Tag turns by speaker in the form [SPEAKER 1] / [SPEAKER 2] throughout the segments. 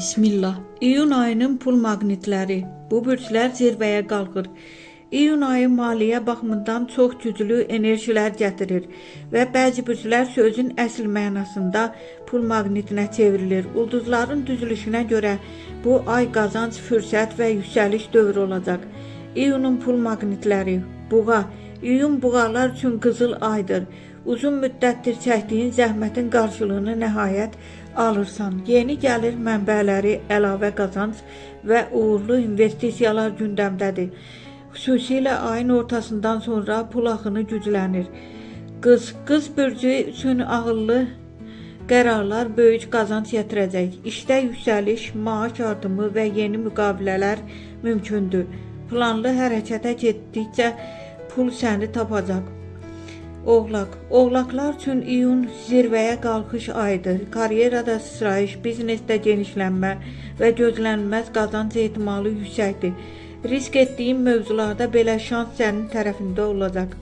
[SPEAKER 1] Bismillah. İyun ayının pul maqnitləri. Bu bürclər zirvəyə qalxır. İyun ayı maliyyə baxımından çox güclü enerjilər gətirir və bəzi bürclər sözün əsl mənasında pul maqnitinə çevrilir. Ulduzların düzülüşünə görə bu ay qazanc, fürsət və yüksəliş dövrü olacaq. İyunun pul maqnitləri. Buğa. İyun buğalar üçün qızıl aydır. Uzun müddətdir çəkdiyin zəhmətin qarşılığını nəhayət alırsan. Yeni gəlir mənbələri, əlavə qazanc və uğurlu investisiyalar gündəmdədir. Xüsusilə ayın ortasından sonra pul axını güclənir. Qız, qız bürcü üçün ağıllı qərarlar böyük qazanc gətirəcək. İşdə yüksəliş, maaş artımı və yeni müqavilələr mümkündür. Planlı hərəkətə getdikcə pul səni tapacaq. Oğlaq. Oğlaqlar üçün iyun zirvəyə qalxış ayıdır. Karyerada sıçrayış, biznesdə genişlənmə və gözlənilməz qazanc ehtimalı yüksəkdir. Risk etdiyin mövzularda belə şans sənin tərəfində olacaq.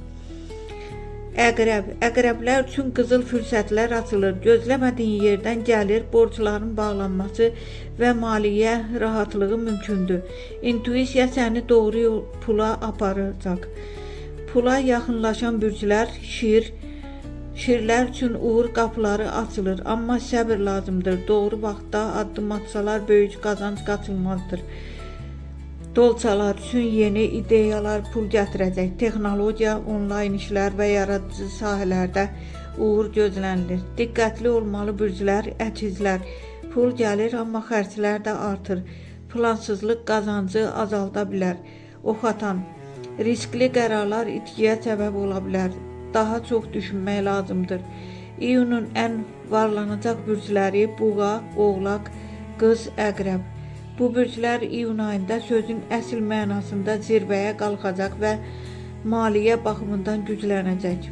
[SPEAKER 1] Əqrəb. Əqrəblər üçün qızıl fürsətlər açılır. Gözləmədiyin yerdən gəlir, borcların bağlanması və maliyyə rahatlığı mümkündür. İntuisiya səni doğru yol pula aparacaq. Pula yaxınlaşan bürclər şir, şirlər üçün uğur qapıları açılır, amma səbir lazımdır. Doğru vaxtda addım atsalar böyük qazanc qaçılmazdır. Dolçalar üçün yeni ideyalar pul gətirəcək. Texnologiya, onlayn işlər və yaradıcı sahələrdə uğur gözlənilir. Diqqətli olmalı bürclər, əkizlər. Pul gəlir, amma xərclər də artır. Plansızlıq qazancı azalda bilər. Oxatan. Riskli qərarlar itkiyə səbəb ola bilər. Daha çox düşünmək lazımdır. İyunun ən varlanacaq bürcləri buğa, oğlaq, qız, əqrəb. Bu bürclər iyun ayında sözün əsl mənasında zirvəyə qalxacaq və maliyyə baxımından güclənəcək.